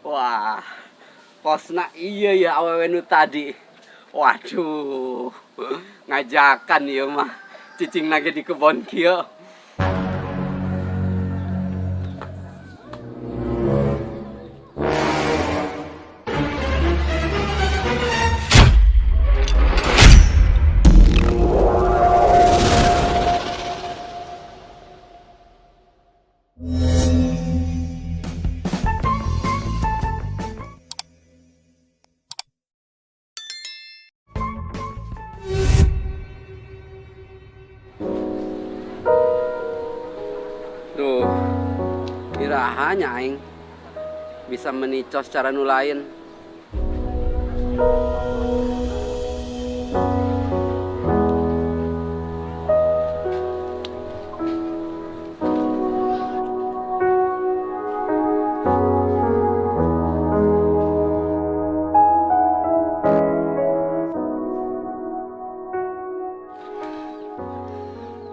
Wah, kosna iya ya awewe nu tadi. Waduh, ngajakan ieu mah cicing nage di kebon kieu. Duh, irahanya aing bisa menicos cara nu lain.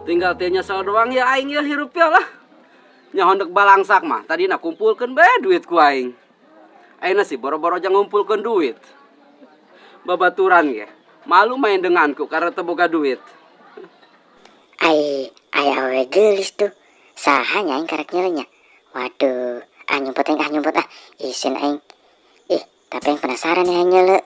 Tinggal teh nyesel doang ya aing ya hirup ya lah. Nyaho ndek balangsak mah tadi na kumpulkeun bae duit ku aing. Ayeuna sih boro-boro jang ngumpulkeun duit. Babaturan ge malu main denganku karena teu boga duit. Ai, ai awewe geulis tuh. Saha nya aing karek nyelenya. Waduh, ah nyumput aing, ah nyumput ah. Isin aing. Ih, tapi aing penasaran nih aing nyele.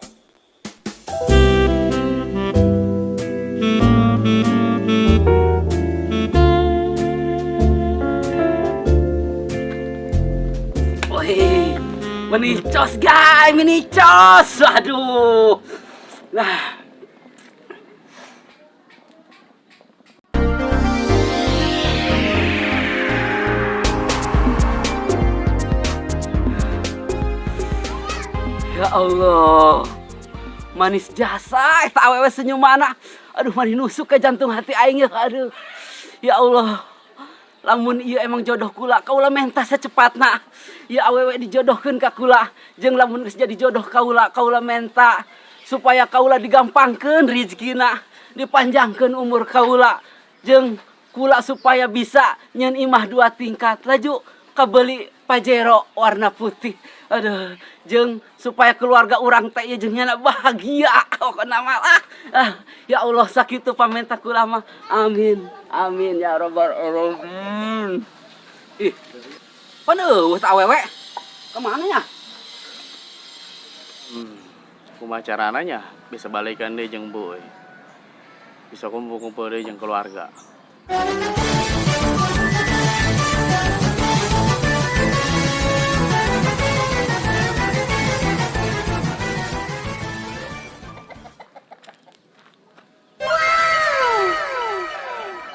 Wih, menicos guys, menicos. Aduh. Nah. Ya Allah. Manis jasa eta awewe senyumana. Aduh, mani nusuk ke jantung hati aing ya. Aduh. Ya Allah. Lamun ieu emang jodoh kula, kaula menta secepatna. Ieu awewe dijodohkeun ka kula. Jeung lamun geus jadi jodoh kaula, kaula menta supaya kaula digampangkeun rizkina, dipanjangkeun umur kaula. Jeung kula supaya bisa nyeun imah 2 tingkat laju kabeli Pajero warna putih. Aduh, jeung supaya keluarga urang teh ieu jeung nyana bahagia. Pokona mah lah. Ah, ya Allah sakitu pamenta kula mah. Amin. Amin ya rabbal alamin. Ih. Pan eueuh teh awewe. Kemana nya? Kumaha carana nya bisa balikan deui jeung Boy. Bisa kumpul-kumpul deui jeung keluarga.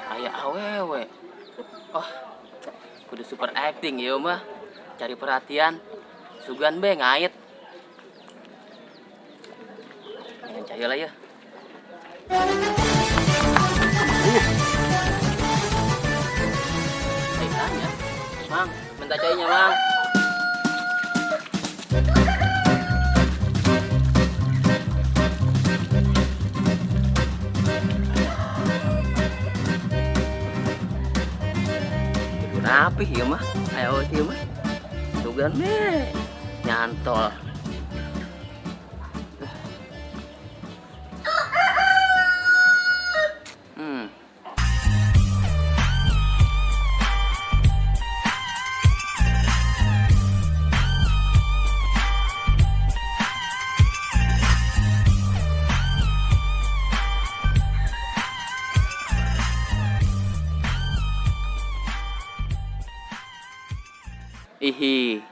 Aya awewe. Oh, kudu super acting ieu mah. Cari perhatian. Sugan be ngait. Jangan caya lah ya. Ayo tanya. Mang, minta cainya, Mang. Kudu rapih ieu mah. Ayo ieu mah. Sugan be nyantol. Ihi,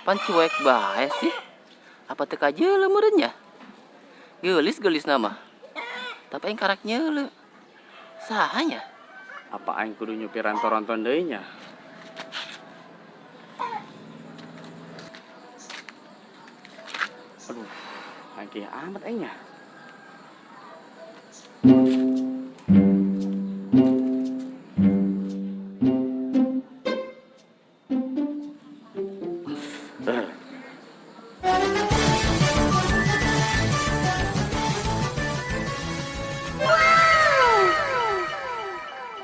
pan cuek bae sih. Apa teu kajeuleuh meureun nya? Geulis-geulis nama. Tapi aing karak nyeuleuh. Saha nya? Apa aing kudu nyupiran toronton deui nya? Aduh, aing kieu amat aing nya.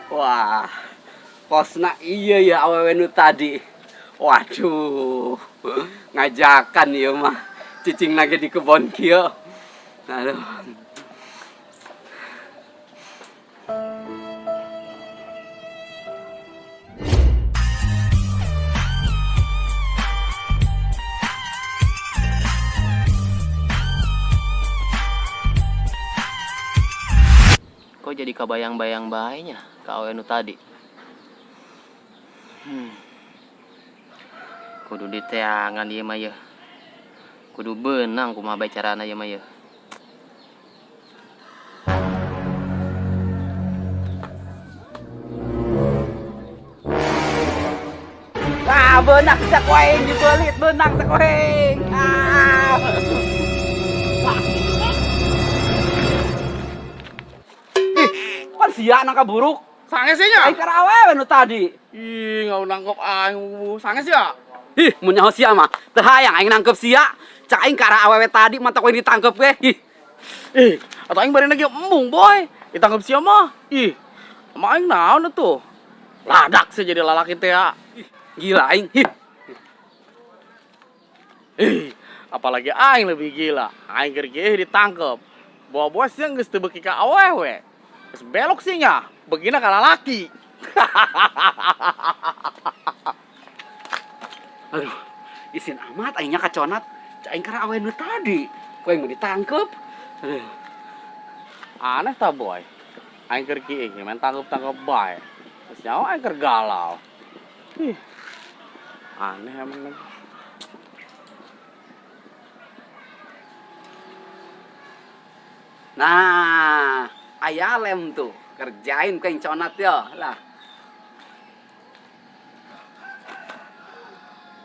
Wah, kosna iya ya awewe nu tadi. Waduh, ngajakan ieu mah. Cicing lagi di kebon kieu. Aduh. Kok jadi kabayang-bayang bae nya ka awewe nu tadi. Kudu diteangan ieu mah yeuh. Kudu beunang kumaha bae carana ieu mah yeuh. Ah, beunang sak wae dibeulit, beunang sak wae. Ah. Ih, pan sia nangka buruk. Sange sih nya. Aing keur awewe nu tadi. Ih, nggak nangkep aing. Sange sih ya. Ih, mun nyaho sia mah teu hayang aing nangkep sia. Cak aing ka arah awewe tadi mah aing ditangkep ge. Ih, Ih, atau aing bari lagi embung, boy. Ditangkep sia mah. Ih, sama aing naon tuh? Ladak sih jadi lalaki teh ya. Gila aing. Ih. Ih, apalagi aing lebih gila. Aing keur kieu ditangkep. Bawa-bawa sih geus teu beuki ka awewe. Geus belok sih nya, begina ka lalaki. Aduh, isin amat aingnya kaconat. Cak aing ka awewe nu tadi. Ku aing mau ditangkep. Aduh. Aneh ta, boy. Aing keur kieu main tangkep-tangkep bae. Geus nyawa aing keur galau. Ih. Aneh emang. Nah, aya lem tuh. Kerjain ku aing conat yo lah.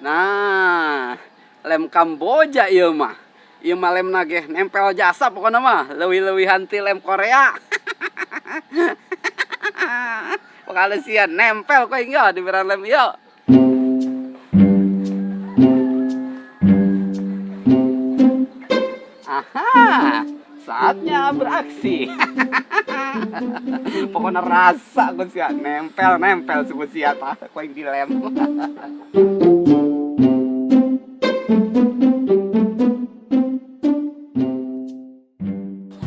Nah, lem Kamboja ieu mah. Ieu mah lemna ge nempel jasa pokona mah. Leuwih-leuwihan ti lem Korea. Pokona sia nempel ku aing yo di lem ieu. Aha, saatnya beraksi. Pokoknya rasa ku sia nempel-nempel ku sia tah ku aing dilem.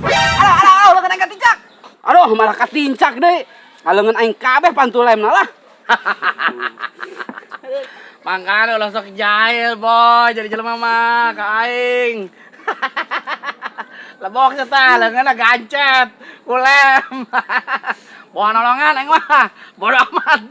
Aduh, aduh, aduh, leungeun aing katincak. Aduh, malah katincak deui. Ngaleungeun aing kabeh pantu lemna lah. Mangkana ulah sok jahil, boy. Jadi jelema mah ka aing. Lebok sia tah, leungeunna gancet, kulem. Bawa nolongan aing mah. Bodo amat.